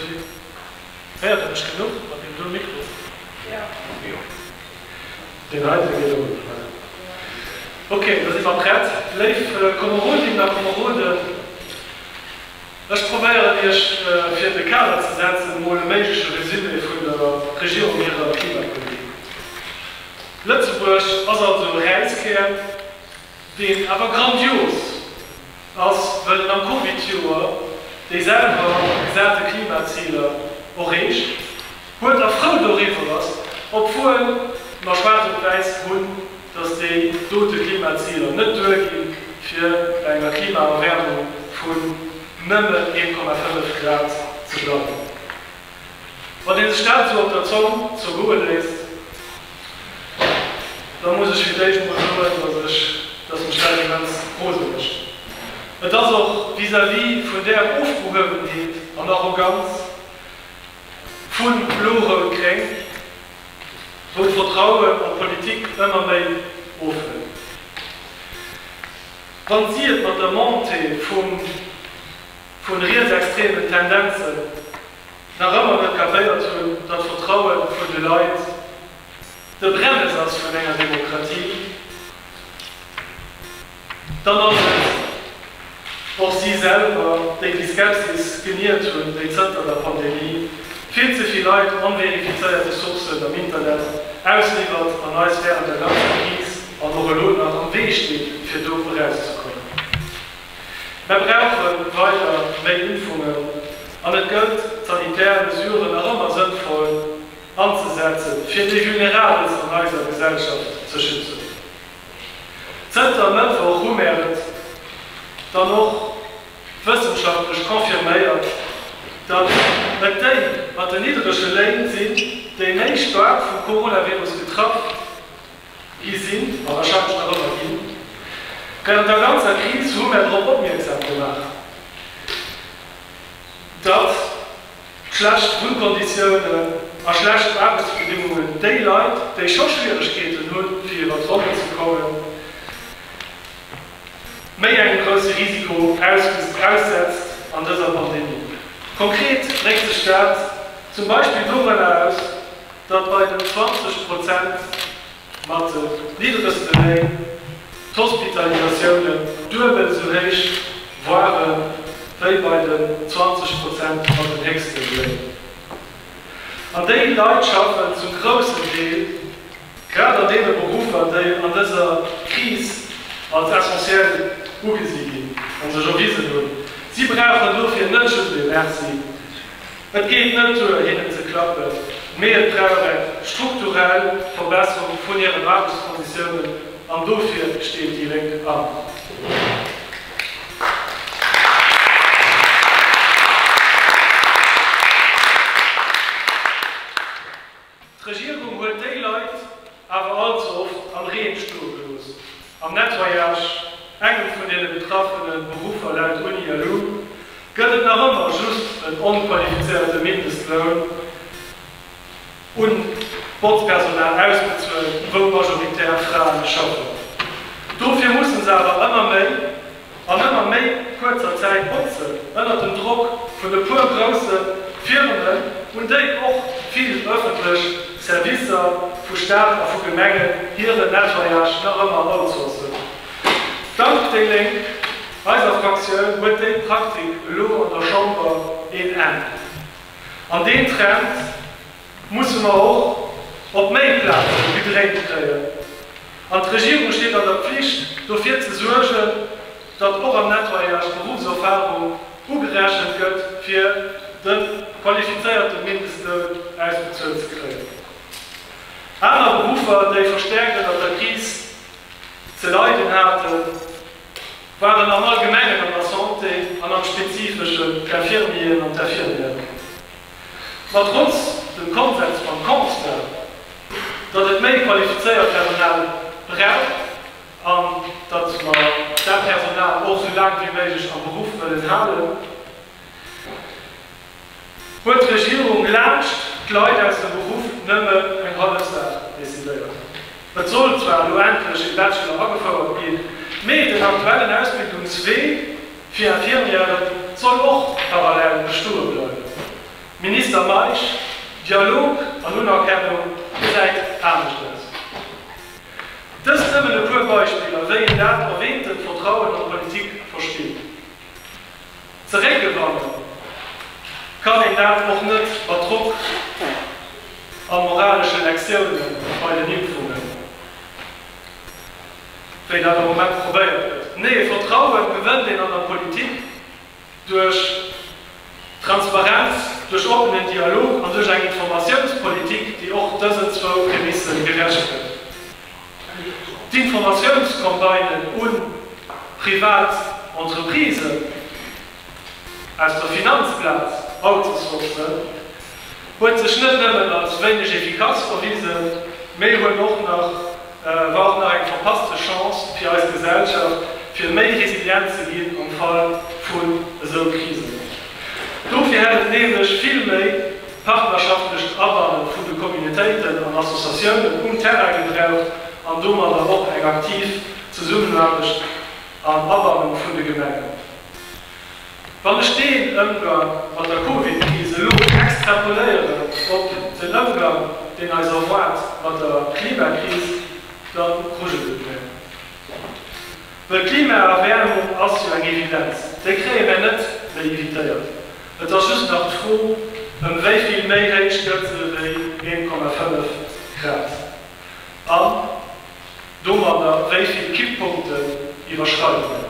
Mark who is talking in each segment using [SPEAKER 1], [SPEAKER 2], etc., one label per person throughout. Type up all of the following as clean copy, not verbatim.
[SPEAKER 1] Zwee. Héiert der mech genuch mat deem do Mikro? Jo. Deen heite geet och net, voilà. Ok, da si mer prett. Léif Komerodinnen a Komeroden, ech probéieren Iech fir de Kader ze setzen, emol e méigleche Résumé vun der Regierung hirer Klimapolitik. Lëtzebuerg ass also e Räiskär, deen awer grandios ass, wëll en am Covid-Joer déi selwer gesate Klimaziler erreecht huet a frou doriwwer ass, obwuel mer schwaarz op wäiss hunn, datt déi dote Klimaziler net duerginn, fir bei enger Klimaerwäermung vun nëmmen 1,5 Grad ze bleiwen. Wann ee sech dat esou op der Zong zergoe léisst, da muss ech fir d'éischt emol soen, dass ech, dass mech dat immens rose mécht. Et ass och vis-à-vis vun där Ofgehuewenheet an Arroganz vu Blo-Rout-Gréng, wou d'Vertrauen an d'Politik ëmmer méi ofhëlt. Wann si et mat der Montée vum vu rietsextremen Tendenzen nach ëmmer net kapéiert hunn, datt Vertraue vun de Leit de Bremes ass vun enger Demokratie, dann ass et och si selwer, déi déi Skepsis geniert hunn, déi zënter der Pandemie vill ze vill Leit onverifizéierte Sourcen am Internet ausliwwert an eis wärend der ganzer Kris an och elo nach am Wee steet, fir do erauszekommen. Mer brauche weider méi Impfungen an et gëllt, d'sanitär Mesuren nach ëmmer sënnvoll anzesetzen, fir déi Vulnerabelst an eiser Gesellschaft ze schützen. Zënter Mëttwoch hu mer et dann och wëssenschaftlech confirméiert, datt et déi mat den niddrege Léin sinn, déi méi staark vum Coronavirus getraff Gi sinn, a warscheinlech nach ëmmer ginn. Wärend der ganzer Kris hu mär drop opmierksam gemaach, datt schlecht Wunnkonditiounen a schlecht Aarbechtsbedingungen déi Leit, déi scho Schwieregkeeten hunn, fir iwwer d'Ronnen ze kommen, méi engem grousse Risiko aussetzt an dëser Pandemie. Konkret dréckt sech dat zum Beispill dorënner aus, datt bei den 20 Prozent mat den niddregste Léin d'Hospitalisatiounen duebel esou héich ware wéi bei den 20 Prozent mat den héchste Léin. An déi Leit schaffen zum groussen Deel grad an deene Beruffer, déi an dëser Kris als essentiell ugesi ginn a sech erwisen hunn. Si brauchen dofir net just ee Merci. Et geet net duer, hinnen ze klappen, mee et brauch eng strukturell Verbesserung vun hiren Aarbechtskonditiounen, an dofir steet déi Lénk an. D'Regierung huet déi Leit awer all ze oft am Reen stoe gelooss. Am Nettoyage, engem vun deene betraffene Beruffer laut Uni-LU, gëtt et nach ëmmer just en onqualifizéierte Mindestloun un d'Botzpersonal ausbezuelt, wou majoritär Frae schaffen. Dofir musse se awer ëmmer méi An ëmmer méi kuerzer Zäit botzen, ënnert dem Drock vun e puer grousse Firmen, un déi och vill ëffentlech Servicer vu Staat a vu Gemengen hire Nettoyage nach ëmmer outsourcen. Dank déi Lénk, eiser Fraktioun, huet déi Praktik elo an der Chamber een Enn. An deen Trend musse mer och op méi Plaze gedréint kréien. An d'Regierung steet an der Pflicht, dofir ze suergen, datt och am Nettoyage d'Beruffserfahrung ugerechent gëtt, fir de qualifizéierte Mindestloun ausbezuelt ze kréien. Aner Beruffer, déi verstäerkt ënnert der Kris ze leiden haten, waren am Allgemengen an der Santé an am Spezifeschen d'Infirmieren an d'Infirmièren. Ma trotz dem Konsens mam Constat, datt et méi qualifizéiert Personal brauch an datt mer dat Personal och esou laang wéi méiglech am Beruff wëllen halen, huet d'Regierung laanscht d'Leit aus dem Beruff nëmmen eng hallef Saach decidéiert. Et soll zwar elo endlech ee Bachelor agefouert ginn, mee den aktuellen Ausbildungswee fir Infirmièren soll och parallel bestoe bleiwen. Minister Meisch, Dialog an Unerkennung gesäit anescht aus. Dëst nëmmen e puer Beispiller, wéi een dat erwähntent Vertrauen an d'Politik verspillt. Zeréckgewannen kann een dat och net mat Drock a moralesche Lektioune bei den Impfungen, wéi dat am Moment probéiert gëtt. Nee, Vertrauen gewënnt een an der Politik duerch Transparenz, duerch oppenen Dialog an duerch eng Informatiounspolitik, déi och dësen zwou Prämisse gerecht gëtt. D'Informatiounscampagnen u privat Entreprisen aus der Finanzplaz outzesourcen, huet sech net nëmmen als wéineg efficace erwisen, mee huet och nach war och nach eng verpasste Chance fir eis Gesellschaft, fir méi resilient ze ginn am Fall vun esou Krisen. Dofir hätt et nämlech vill méi partnerschaftlecht Abanne vun de Communautéiten an Associatiounen um Terrain gebraucht an domadder och eng aktiv Zesummenaarbecht an Abannung vun de Gemengen. Wann ech deen Ëmgang mat der Covid-Kris elo extrapoléieren op den Ëmgang, deen eis erwaart mat der Klimakris, da grujelt et mär. Well d'Klimaerwäermung ass jo eng Evidenz, déi kréie mär net méi evitéiert. Et ass just nach d'Fro, ëm wéi vill méi héich gëtt se wéi 1,5 Grad an domadder wéi vill Kipppunkten iwwerschreide mär.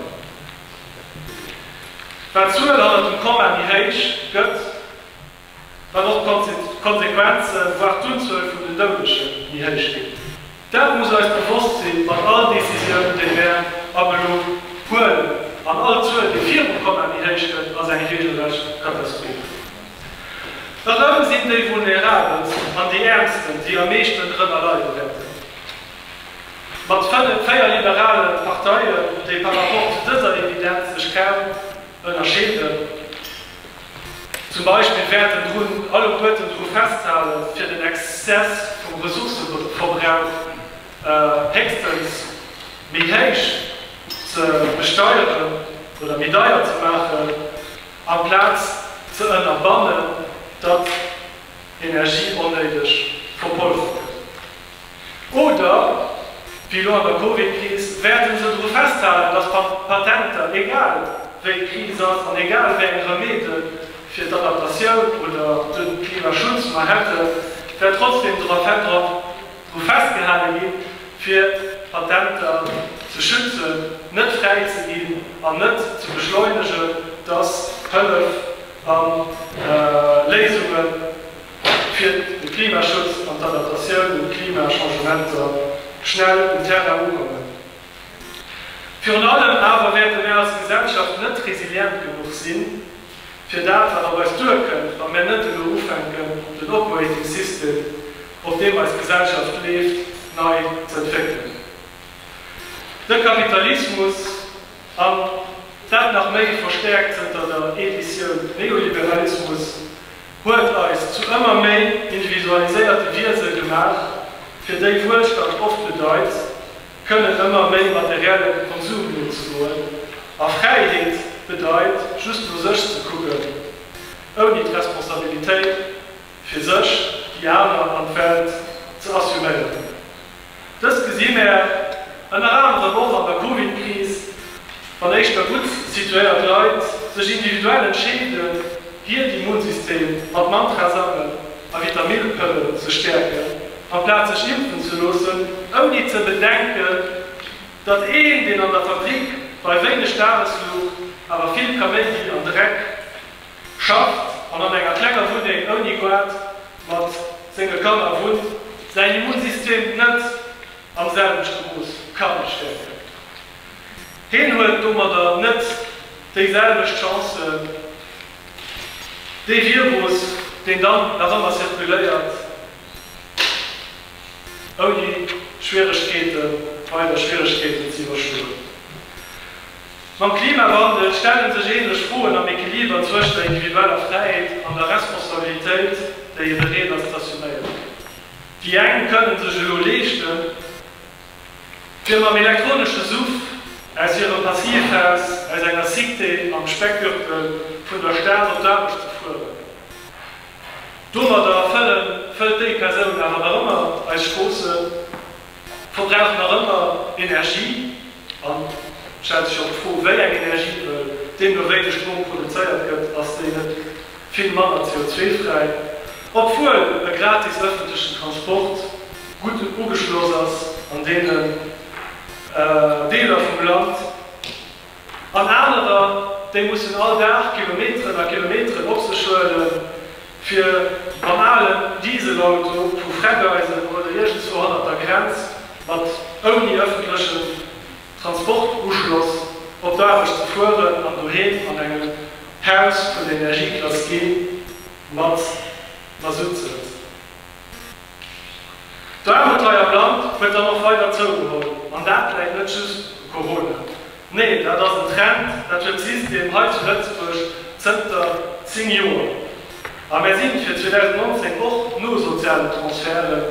[SPEAKER 1] Wat d'Zuel hannert dem Komma méi héich gëtt, Wat och d'Konsequenzen, voire d'Unzuel vun den Doudege méi héich ginn. Dat muss eis bewosst sinn mat all Decisioun, déi mär ab elo huelen. An all Zuel, déi virum Komma méi héich gëtt, ass eng regelrecht Katastroph. Erëm sinn déi Vulnerabelst an déi Äermsten, déi am meeschten drënner leide wäerten. Mat 4 liberale Parteien, déi par rapport zu dëser Evidenz sech kaum ënnerscheeden. Zum Beispill wäerten drun alleguerten dru festhalen, fir den Exzess vum Ressourcëverbrauch héchstens méi héich ze besteieren oder méi deier ze maachen, amplaz ze ënnerbannen, datt Energie onnéideg verpolfert gëtt. Oder, wéi elo an der Covid-Kris, wäerte se dru festhalen, datt Patenter, egal wéi d'Kris ass an egal wéi eng Remedë fir d'Adaptatioun oder de Klimaschutz mer hätten, wäert trotzdem dru festgehale ginn, fir d'Patenter ze schützen, net fräi ze ginn an net ze beschleunegen, datt Hëllef a Léisunge fir de Klimaschutz an d'Adaptatioun un d'Klimachangementer schnell um Terrain ukommen. Virun allem awer wäerte mär als Gesellschaft net resilient genuch sinn, fir dat, wat op eis duerkënnt, wa mär net elo ufänken, den Operating System, op deem eis Gesellschaft leeft, nei z'entwéckelen. De Kapitalismus, an dat nach méi verstäerkt zënter der Editioun Neoliberalismus, huet eis zu ëmmer méi individualiséierte Wiese gemaach, fir déi Wuelstand oft bedeit, kënnen ëmmer méi materiellem Konsum nozegoen, a Fräiheet bedeit, just no sech ze kucken, ouni d'Responsabilitéit fir sech, déi aner an d'Welt ze assuméieren. Dëst gesi mär ënner anerem och an der Covid-Kris, wann éischter gutt situéiert Leit sech individuell entscheeden, hiert Immunsystem mat Mantrasangen a Vitamillpëllen ze stäerken, amplaz sech impfen ze loossen, ouni ze bedenken, datt een, deen an der Fabrik bei wéineg Dagesluucht, awer vill Kaméidi an Dreck schafft an an enger klenger Wunneng ouni Goart mat senge Kanner wunnt, säin Immunsystem net am selwechte Mooss ka stäerken. Hien huet domadder net déi selwecht Chancen, dee Virus, deen dann nach ëmmer zirkuléiert, ouni Schwieregkeeten, weider Schwieregkeeten ze iwwerstoen. Mam Klimawandel stelle sech ähnlech Froen am Equiliber zwëscht der individueller Fräiheet an der Responsabilitéit, déi ee bereet ass z'assuméieren. Déi eng kënnen sech elo leeschten, fir mam elektronesche Suff aus hirem Passivhaus aus enger Cité am Speckgürtel vun der Stad op d'Aarbecht ze fueren. Domadder fëllen, fëllt déi Persoun awer nach ëmmer eis Stroossen, verbraucht nach ëmmer Energie an et stellt sech och d'Fro, wéi eng Energie, wëll deemno wéi de Strom produzéiert gëtt, ass déi net vill manner CO2-fräi. Obwuel e gratis ëffentlechen Transport gutt ugeschloss ass an deenen Deeler vum Land, An anerer, déi mussen all Dag Kilometeren a Kilometeren op sech huelen, fir mam alen Dieselauto vu Freckeisen oder iergendswou hannert der Grenz mat ouni ëffentlechen Transportuschloss op d'Aarbecht ze fueren an doheem an engem Haus vun der Energieklass G mat Masutt ze hëtzen. D'Aarmut hei am Land huet dann och weider zougeholl, an dat läit net just u Corona. Nee, dat ass en Trend, dat huet System hei zu Lëtzebuerg zënter 10 Joer. A mär sinn fir 2019 och no sozialen Transferten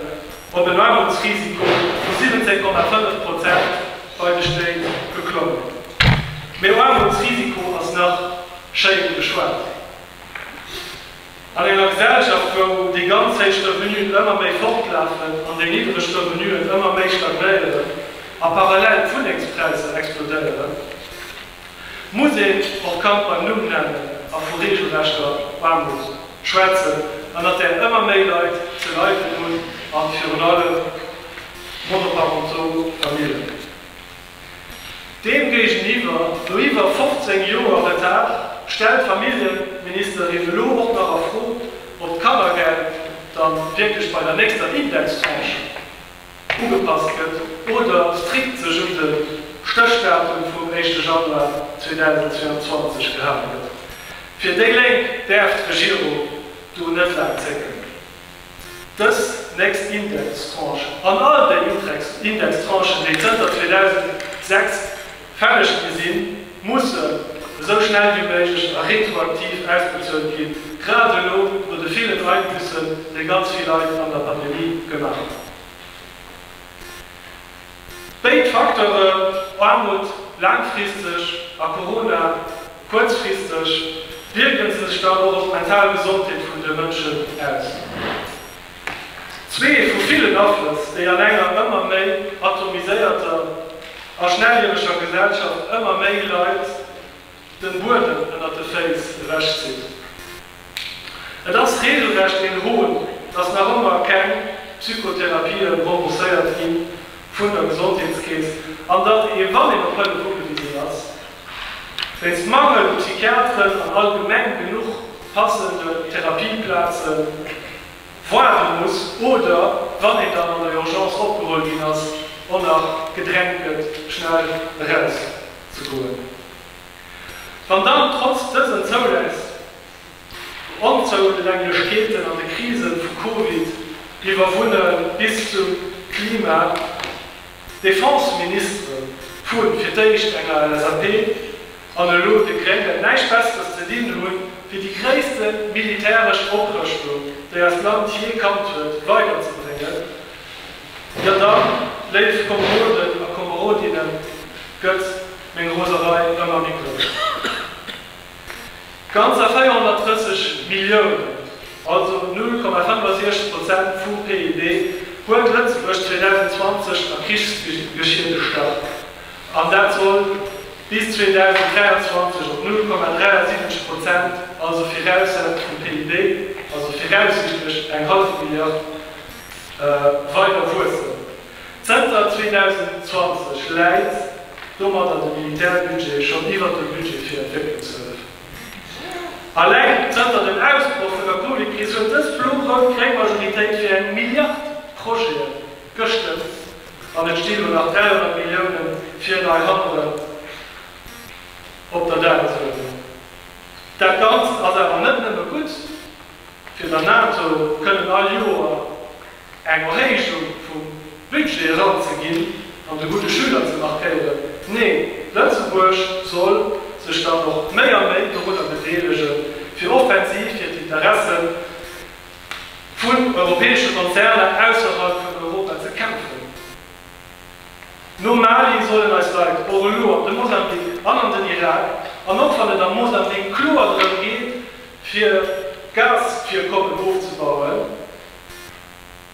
[SPEAKER 1] op en Aarmutsrisiko vu 17,5 Prozent bei de Stéit geklommen. Mee Aarmutsrisiko ass nach schéin geschwat. An enger Gesellschaft, wou déi ganz héich Revenuen ëmmer méi fortlafen an déi niddreg Revenuen ëmmer méi stagnéieren a parallel d'Wunnengspräisser explodéieren, muss een och d'Kand beim Numm nennen a vu regelrechter Aarmut schwätzen, ënnert där ëmmer méi Leit ze leiden hunn, a virun allem monoparentaux Familljen. Deem géigeniwwer, no iwwer 15 Joer Retard, stellt d'Familljeministerin elo och nach a Fro, ob d'Kannergeld dann wierklech bei der nächster Indextranche ugepasst gëtt oder strikt sech un de Stéchdatum vum éischte Januar 2022 gehale gëtt. Fir déi Lénk däerf d'Regierung do net laang zécken. Dës nächst Indextranche an all déi Indextranchen, déi zënter 2006 fälleg gi sinn, mussen esou schnell wéi méiglech a retroaktiv ausbezuelt ginn, grad elo no de villen Einbüssen, déi ganz vill Leit an der Pandemie gemaach hunn. Béid Facteuren, Aarmut laangfristeg a Corona kuerzfristeg, wierken sech dann och op d'mental Gesondheet vun de Mënschen aus. Zwee vu villen Aflëss, déi an enger ëmmer méi atomiséierter a schnellieweger Gesellschaft ëmmer méi Leit den Buedem ënnert de Féiss ewech zitt. Et ass regelrecht een Hohn, dass nach ëmmer keng Psychotherapien rembourséiert gi vun der Gesondheetskeess an datt ee wann een op Hëllef ugewisen ass, wéinst Mangel u Psychiateren an allgemeng genuch passenden Therapieplazen waarde muss oder, wann een dann an der Urgence opgeholl ginn ass, och nach gedrängt gëtt schnell eraus ze goen. Wann dann trotz dësen Zouläss Onzoulänglechkeeten an de Krisen vu Covid iwwer Wunne bis zum Klima, d'Defenseministere vu fir d'éischt enger LSAP an elo de Gréngen näischt Besseres ze dinn hunn, fir déi gréisste militäresch Oprëschtung, déi eist Land jee kannt huet, weiderzebréngen, Jo dann, léif Komeroden a Komerodinnen, gëtt meng Roserei ëmmer méi grouss. Ganzer 430 Milliounen, also 0,65 Prozent vum PIB, huet Lëtzebuerg 2020 a Krichsgeschier gestach. An dat soll bis 2023 op 0,73 Prozent, also virausset vum PIB, also viraussiichtlech eng hallef Milliard, Weider wuessen. Zënter 2020 läit domadder de Militärbudget schonn iwwer dem Budget fir Entwécklungshëllef. Alleng zënter dem Ausbroch vun der Covid-Kris huet dës blo-rout-gréng Majoritéit fir eng Milliard Projete gestëmmt an et sti lo nach 300 Millioune fir nei Hammeren op der Dagesuerdnung. Dat Ganzt ass awer net nëmme gutt. Fir der NATO kënnen all Joer eng Erhéijung vum Budget eranzeginn an de gudde Schüler ze markéieren. Nee, Lëtzebuerg soll sech dann och méi a méi dorunner bedeelegen, fir offensiv fir d'Interesse vun europäesche Konzerner ausserhalb vun Europa ze kämpfen. Nom Mali sollen eis Leit och elo an de Mosambik an an den Irak, an och wann et am Mosambik kloer drëm geet, fir. d'Gasvirkommen ofzebauen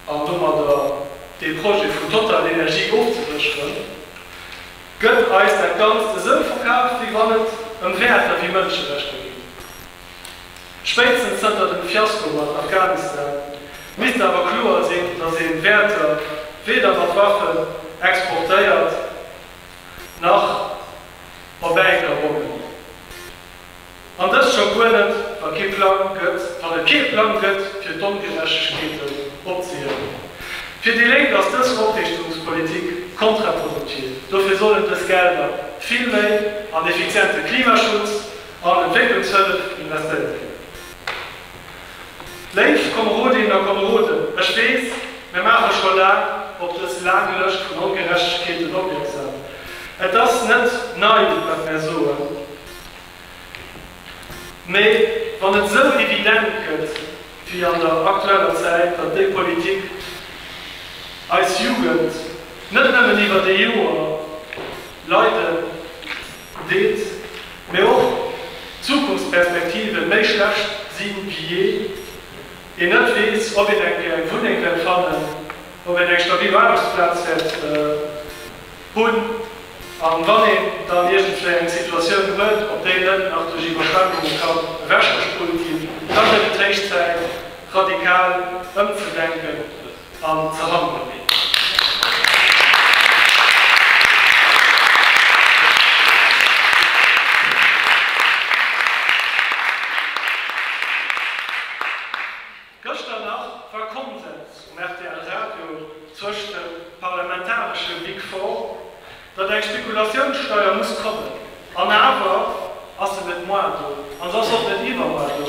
[SPEAKER 1] an domadder dee Projet vun TotalEnergies ofzesécheren, gëtt eis dat Ganzt esou verkaf, wéi wann et ëm Wäerter wéi Mënscherechter geet. Spéitstens zënter dem Fiasko mat Afghanistan misst awer kloer sinn, datt ee Wäerter weder mat Waffen exportéiert, nach erbäi ka bommen. An dëst scho guer net, wa kee Plang gëtt, wann et kee Plang gëtt, fir d'Ongerechtegkeeten opzehiewen. Fir déi Lénk ass dës Opriichtungspolitik kontraproduktiv. Dofir sollen dës Gelder vill méi an effiziente Klimaschutz an Entwécklungshëllef investéiert ginn. Léif Komerodinnen a Komeroden, ech weess, mir maache scho laang op dës laang Lëscht vun Ongerechtegkeeten opmierksam. Et ass net nei, wat mär soen. Mee wann et esou evident gëtt wéi an der aktueller Zäit, datt déi Politik eis Jugend net nëmmen iwwert ee Joer leiden deet, mee och d'Zukunftsperspektive méi schlecht si wéi jee, een net weess, ob een eng Kéier eng Wunneng wäert fannen, ob een eng stabil Aarbechtsplaz wäert hunn, an wann een dann iergendwéi eng Situatioun huet, ob déi net nach duerch Iwwerschwemmunge kann ewechgespullt ginn, da gëtt et héich Zäit, radikal ëmzedenken an ze handelen. Gëschter nach war Konsens um rtl Radio zwëscht de parlamentaresche Big Four, datt eng Spekulatiounssteier muss kommen. An awer ass se net moar do, an se ass och net iwwermoar do,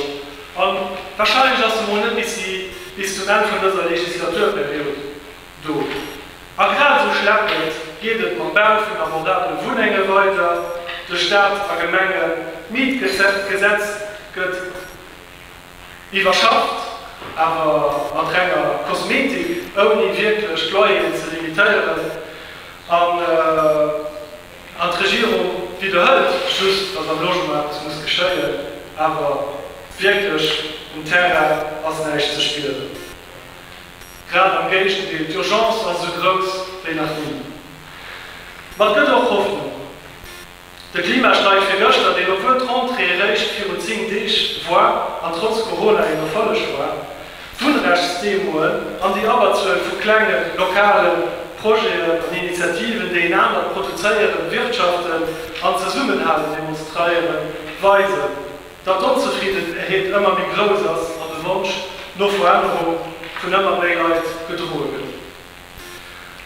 [SPEAKER 1] a warscheinlech ass se mol net bis bis zum Enn vun dëser Legislaturperiod do. A grad esou schleppend geet et mam Bau vun abordabele Wunnenge weider duerch Stad a Gemengen. D'Mietgesetz gëtt. Iwwerschafft, awer mat renger Kosmetik, ouni wierklech d'Loyeren ze limitéieren. An d'Regierung widderhëlt just, datt am Logement eppes muss geschéien, awer wierklech um Terrain ass näischt ze spieren. Grad am Géigendeel, d'Urgence ass esou grouss wéi nach ni. Ma et gëtt och Hoffnung. De Klimastreik virgëschter, deen obwuel d'Rentrée eréischt virun 10 Deeg war an trotz Corona een Erfolleg war, d'Wunnrechtsdemoen an déi Abberzuel vu klengen, lokale Projeten an Initiativen, déi een anert Produzéieren, Wirtschaften an Zesummenhalen demonstreieren, weisen, datt d'Onzefriddenheet ëmmer méi grouss ass an de Wonsch no Verännerung vun ëmmer méi Leit gedroe gëtt.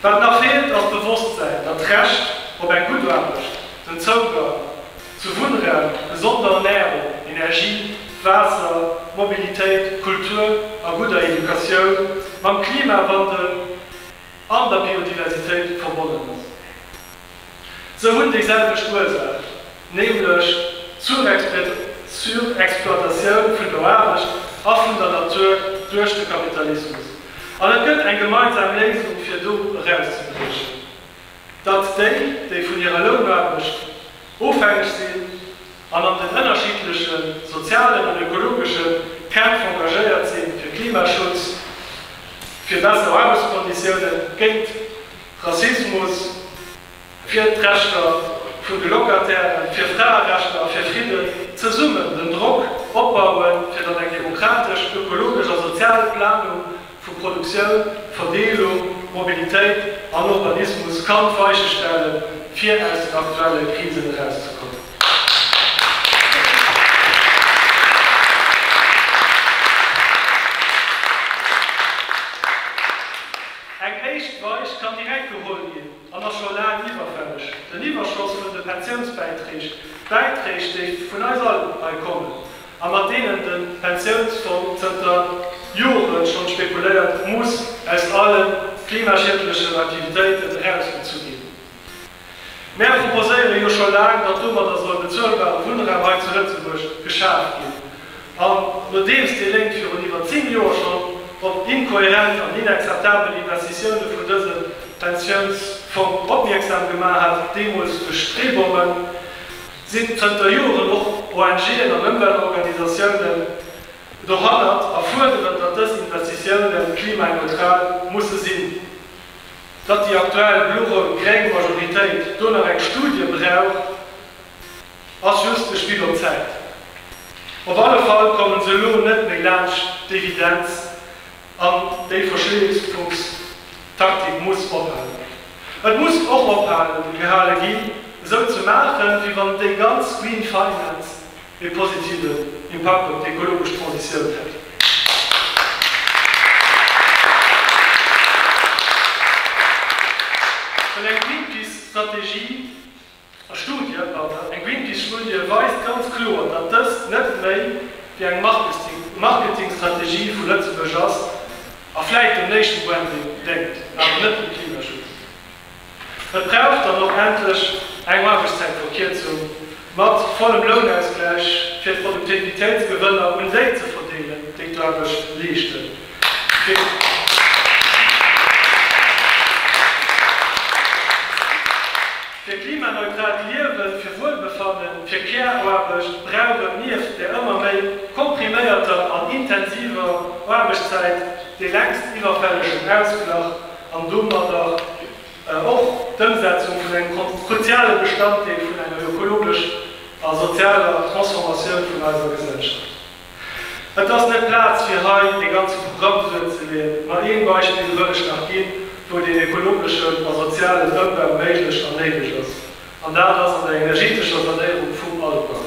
[SPEAKER 1] Wat nach feelt, ass d'Bewosstsäin, datt d'Recht op eng gutt Aarbecht, den Zougang zu Wunnraum, gesonder Ernärung, Energie, Waasser, Mobilitéit, Kultur a gudder Educatioun mam Klimawandel an der Biodiversitéit verbonnen ass. Se hunn déi selwecht Ursaach, nämlech d'Surexploitatioun vun der Aarbecht a vun der Natur duerch de Kapitalismus. An et gëtt eng gemeinsam Léisung, fir do erauszebriechen, datt déi, déi vun hirer Lounaarbecht ofhängeg sinn an an den ënnerschiddleche sozialen an ökologesche Kämpf engagéiert sinn, fir Klimaschutz, fir besser Aarbechtskonditiounen, géint Rassismus, fir d'Rechter vun de Locatairen, fir Fraerechter a fir Fridden zesummen den Drock opbauen, fir datt eng demokratesch, ökologesch a sozial Planung vu Produktioun, Verdeelung, Mobilitéit an Urbanismus kann d'Weiche stellen, fir aus den aktuelle Krisen erauszekommen. Eng éischt Weich kann direkt geholl ginn an ass scho laang iwwerfälleg, den Iwwerschoss vun de Pensiounsbäiträg, Bäiträg, déi vun eis all hei kommen a mat deenen de Pensiounsfong zënter Jore schonn spekuléiert, muss aus alle klimaschiedlechen Aktivitéiten erausgezu ginn. Mär proposéiere jo scho laang, datt domadder soll bezuelbare Wunnraum hei zu Lëtzebuerg geschaf ginn. An nodeems déi Lénk virun iwwer 10 Joer schonn op inkohärent an inakzeptabel Investitioune vun dësem Pensiounsfong opmierksam gemaach hat, deemools duerch Streebommen, sinn zënter Joren och ONGen an Ëmweltorganisatiounen. Dohannert a fuerderen, datt dës Investitioune klimaneutral musse sinn. Datt déi aktuell blo-rout-gréng Majoritéit do nach eng Studie brauch, ass just e Spill op Zäit. Op alle Fall kommen se elo net méi laanscht d'Evidenz an déi Verschleefungstaktik muss ophalen. Et muss och ophalen gehale ginn, esou ze maachen, wéi wann déi ganz Green Finance e positiven Impakt op d'ekologesch Transitioun hätt. Well eng Greenpeace-Strategie a Studie, pardon, eng Greenpeace-Studie weist ganz kloer, datt dëst net méi wéi eng Marketingstrategie vu Lëtzebuerg ass a vläit dem Nation Branding déngt, awer net dem Klimaschutz. Et brauch dann och endlech eng Aarbechtszäitverkierzung mat vollem Lounausgläich, fir d'Produktivitéitsgewënner un déi ze verdeelen, déi d'Aarbecht leeschten. Fir klimaneutraalt Liewen, fir Wuelbefannen, fir Care-Aarbecht brauch et nieft der ëmmer méi kompriméierter an intensiver Aarbechtszäit dee längst iwwerfällegen Ausglach an domadder och d'Ëmsetzung vun engem kruziale Bestanddeel vun enger ökologesch a sozialer Transformatioun vun eiser Gesellschaft. Et ass net d'Plaz fir hei dee ganze Programm duerzeleeën, ma ee Beispill wëll ech nach ginn, wou deen ökologeschen a sozialen Ëmbau méiglech an néideg ass, an dat ass an der energetescher Sanéierung vum Altbau.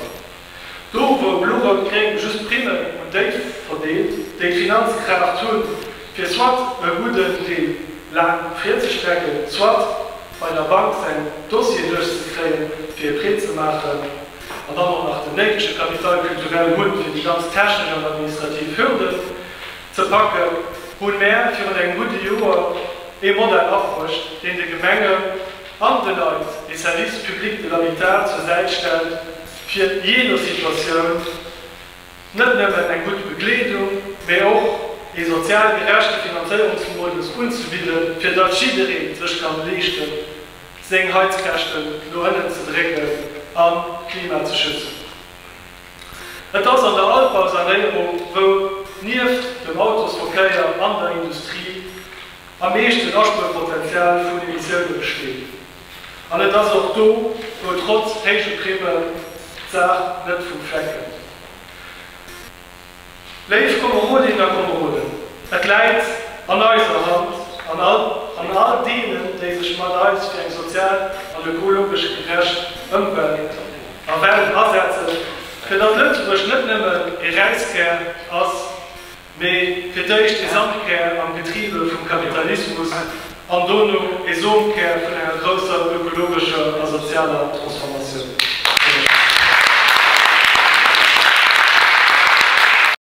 [SPEAKER 1] Do wou Blo-Rout-Gréng just Primmen un déi verdeelt, déi d'Finanzkraaft hunn, fir soit e gudden Deel laang virzestrecken, soit bei der Bank säin Dossier duerchzekréien, fir e Prêt ze maachen, an dann och nach den néidege Capital culturel hunn, fir déi ganz technesch an administrativ Hürden ze packen, hunn mär virun engem gudde Joer ee Modell abruecht, deen de Gemengen an de Leit ee Service public de l'habitat zur Säit stellt, fir jee no Situatioun net nëmmen eng gutt Begleedung, mee och ee sozial gerechte Finanzéierungsmodus unzebidden, fir datt jidderee sech kann leeschten, seng Heizkäschten no ënnen ze drécken an d'Klima ze schützen. Et ass an der Altbausanéierung, wou nieft dem Autosverkéier an der Industrie am meeschten Aspuerpotenzial vun Emissioune besteet. An et ass och do, wou trotz héije Primmen d'Saach net vum Fleck kënnt. Léif Komerodinnen a Komeroden, et läit an eiser Hand, an an all deenen, déi sech mat eis fir eng sozial an ökologesch gerecht Ëmwelt a Welt asetzen, fir datt Lëtzebuerg net nëmmen e Räiskär ass, Mee fir d'éischt e Sandkär am Getriebe vum Kapitalismus an dono e Somkär vun enger grousser ökologescher a sozialer Transformatioun.